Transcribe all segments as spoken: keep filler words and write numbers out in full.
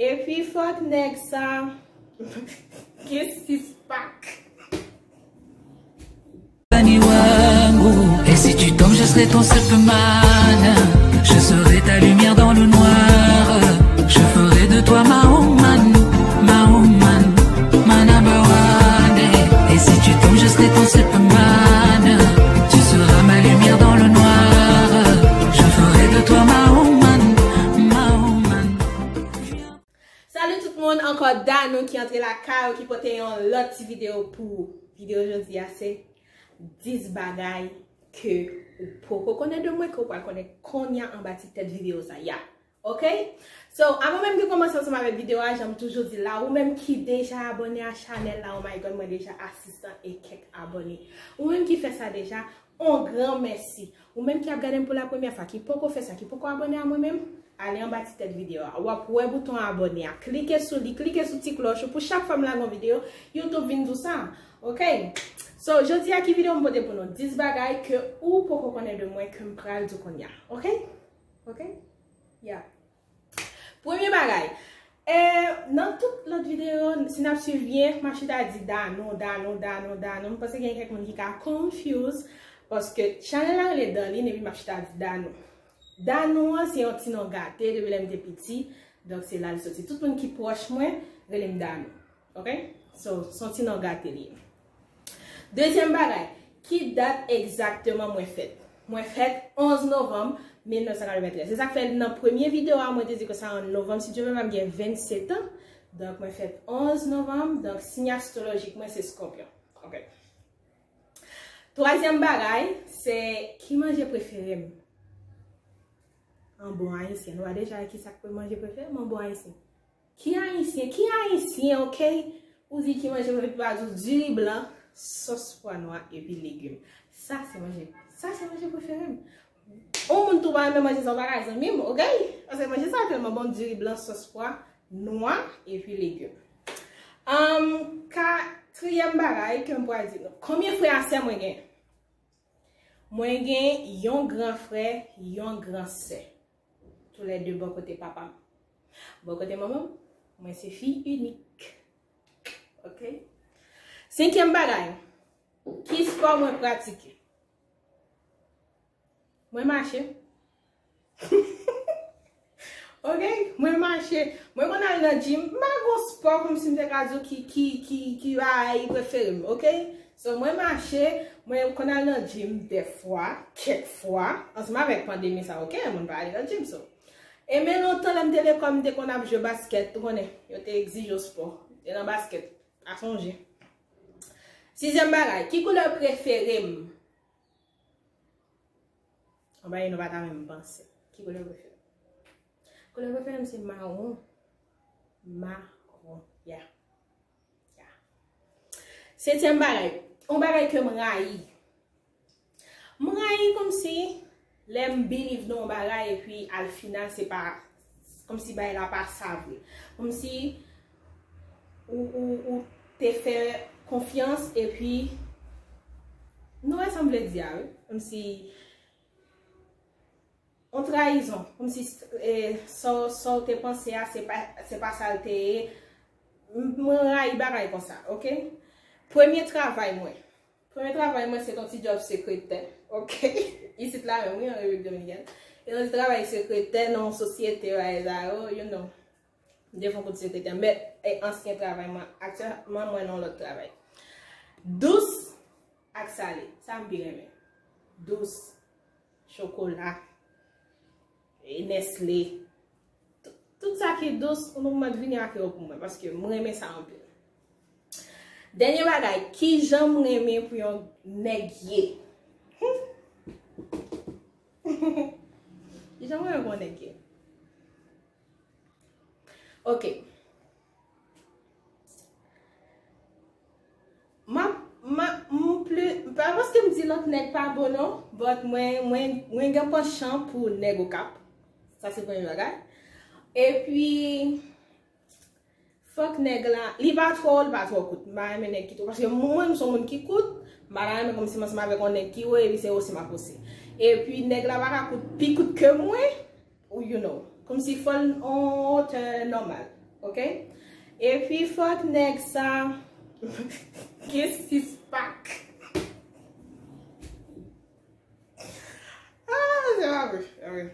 Epi fòk nèg sa gen sis pak. Ni wangu. Et si tu tombes, je serai ton Superman. Je serai ta lumière dans le noir. Je ferai de toi ma woman, ma woman, ma number one. Et si tu tombes, je serai ton Superman. Tu seras ma lumière dans le noir. Je ferai de toi ma woman, ma woman. Salut tout moun, ankò Danou ki antre lakay ou ki pote yon lòt ti videyo pou ou. Videyo jodi a se dis bagay ke ou poko konnen de mwen ke ou pral konnen kounye a anba ti tèt videyo sa ya. Ok? So, avan menm ke kòmanse ansanm avèk videyo a, jan m toujou di la, ou menm ki deja abòne a chanèl la, oh my God, mwen deja a sis san e kèk abòne. Ou menm ki fè sa deja, on gran mèsi. Ou menm ki ap gade m pou la premyè fwa, ki poko fè sa, ki poko abòne a mwen menm, ale anba ti tèt videyo a. W ap wè bouton abòne a. Klike sou li, klike sou ti klòch ou pou chak fwa m lage yon videyo, YouTube vin di w sa. Ok? So, jodi a ki videyo m pote pou nou? dis bagay ke ou poko konnen de mwen ke m pral di w kounye a. Ok? Ok? Yeah. Premye bagay, eh, nan tout lòt videyo, si n ap swiv byen, m ap chita di Danou, Danou, Danou, Danou. M panse gen kèk moun ki ka confuse, paske chanèl la rele Darline, epi m ap chita di Danou. Danou an se yon ti non gate depi lè m te piti, donk se la l soti. Tout moun ki pwòch mwen rele m Danou. Ok? So, se yon ti non gate li ye. Dezyèm bagay, ki dat egzakteman mwen fèt? Mwen fèt onz novanm mil nèf san katreventrèz. Se sa k fè nan premye videyo a, mwen te di ke sa an novanm, si Dye vle, m ap gen vennsetan. Donk, mwen fèt onz novanm, donk, siy astwolojik mwen se Scorpion. Ok. Twazyèm bagay, se ki manje prefere m? An bon ayisyen. Nou pa deja wè ki sa k manje prefere m? An bon ayisyen. Ki ayisyen? Ki ayisyen, ok? Ou di ki manje prefere, pa di w diri blan, sòs pwa nwa epi legim. Sa se manje, sa se manje prefere m. Yon moun tou pa renmen manje sa, ou pa ka zanmi m, ok? Paske manje sa tèlman bon, diri blan, sòs pwa nwa epi legim. Um, katriyèm bagay ke m pral di nou. Konbyen frè a sè mwen gen? Mwen gen yon gran frè, yon gran sè. Toulède bò kote papa m. Bò kote manman m, mwen se fi inik. Ok? Senkyèm bagay, ki spò mwen pratike? Mwen mache. Ok? Mwen mache. Mwen konn al nan gym. M pa gon spò kòmsi m te ka di w ki, ki, ki, ki bagay prefere m. Ok? So, mwen mache. Mwen konn al nan gym dèfwa, kèk fwa. Ansanm avèk pandemi sa, ok? Moun pa ale nan gym, so. E men lontan, lè m te lekòl, m te konn ap jwe baskèt, ou konnen. Yo te egzije w spò. Te nan baskèt. Pa sonje. Sizyèm bagay, ki koulè prefere m? Anba nou pa ta menm panse. Ki koulè prefere m? Koulè prefere m se mawon. Mawon. Ya. Ya. Setyèm bagay, yon bagay ke m rayi. M rayi kòmsi lè m believe nan yon bagay epi al final se pa, kòmsi bagay la pa sa vre. Kòmsi ou, ou, ou te fè konfyans epi nou wè sa m vle di a wi. Kòmsi yon trayizon, kòmsi eh, sa w- sa w te panse a se pa, se pa sa l te ye. M- Mwen rayi bagay konsa, ok? Premye travay mwen. Premye travay mwen se t yon ti djòb sekretè, ok? Isit la menm, wi, an Repiblik Dominikèn. E yon ti travay sekretè nan yon sosyete, bagay sa yo, you know. M te fè yon kout sekretè. Men, e ansyen travay mwen, aktyèlman mwen nan yon lòt travay. Dous ak sale, sa m pi renmen. Dous, chokola, e Nestlé. Tout, tout sa ki dous, nou mèt vini ak yo pou mwen, paske m renmen sa anpil. Dènye bagay, kijan m renmen pou yon nèg ye? Kijan m renmen pou yon nèg ye? Ok. M ap, m ap, m pli, pa paske m di lòt nèg pa bon non, but mwen, mwen, mwen gen panchan pou nèg Okap. Sa se premye bagay. Epi, fòk nèg la, li pa twò wo, li pa twò kout. M pa renmen nèg ki twò, paske mwen, m se yon moun ki kout, m pa ta renmen kòmsi m ansanm avèk yon nèg ki wo, epi se wo se m ap wo se. Epi, nèg la pa ka kout pi kout ke mwen, ou you know. Kòmsi fò l on wotè nòmal. Ok? Epi fòk nèg sa gen sis pak. Ah, se pa vre, se pa vre.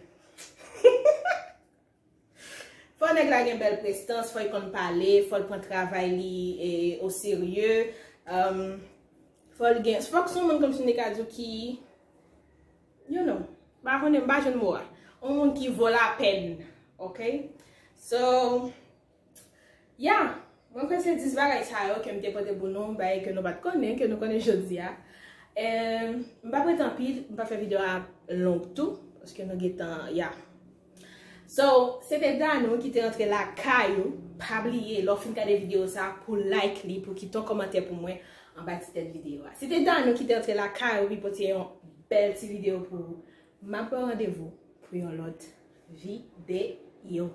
Fò nèg la gen bèl prestans, fò l konn pale, fò l pran travay li e, o serye. Um, fò l gen, fòk se yon moun kòmsi m te ka di w ki, you know, m pa konnen, m pa jwenn mo a. Yon moun ki vo lapèn, ok? So, yeah, mwen kwè se dis bagay sa yo ke m te pote pou nou, bagay ke nou pa t konnen, ke nou konnen jodi a. Eh, m pa prete anpil, m pa fè videyo a long tou, paske nou gentan, yeah. So, se te Danou ki te rantre lakay ou. Pa bliye, lè w fin gade videyo sa, pou like li, pou kite yon kòmantè pou mwen anba ti tèt videyo a. Se te Danou ki te rantre lakay ou, li pote yon bèl ti videyo pou ou. M ap pran randevou pou yon lòt videyo.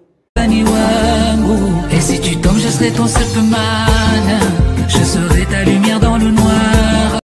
Et si tu tombes, je serai ton Superman. Je serai ta lumière dans le noir.